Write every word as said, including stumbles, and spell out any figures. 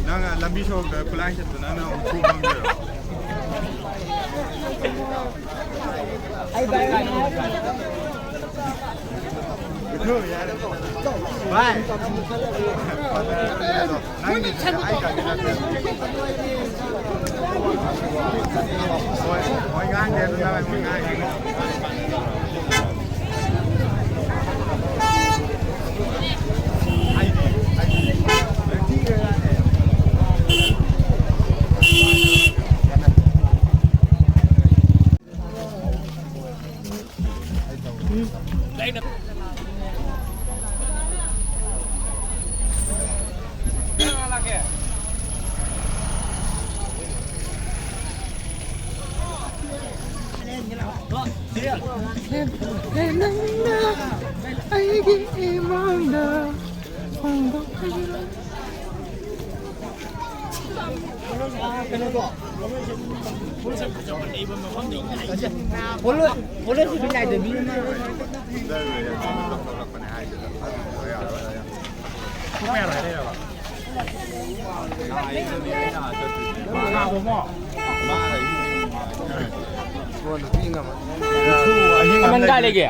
ꯅꯪ ꯂꯝꯕꯤ ꯁꯣꯔꯣꯛꯇ ꯈꯨꯠꯂꯥꯏ ꯁꯠꯄ ꯅꯪꯅ ꯑꯃꯨꯛ ꯐꯨ ꯐꯝꯗꯣꯏꯔꯣ? ꯚꯥꯏ꯫ ꯅꯪꯒꯤ ꯑꯩ ꯒꯥꯔꯤ ꯂꯥꯛꯀꯦ꯫ ꯍꯣꯏ, ꯍꯣꯏ, ꯉꯥꯡꯗꯦ ꯑꯗꯨ ꯅꯪ ꯑꯩꯉꯣꯟꯗ ꯉꯥꯡꯉꯦ꯫ ꯃꯃꯜ ꯀꯥꯏ ꯂꯩꯒꯦ?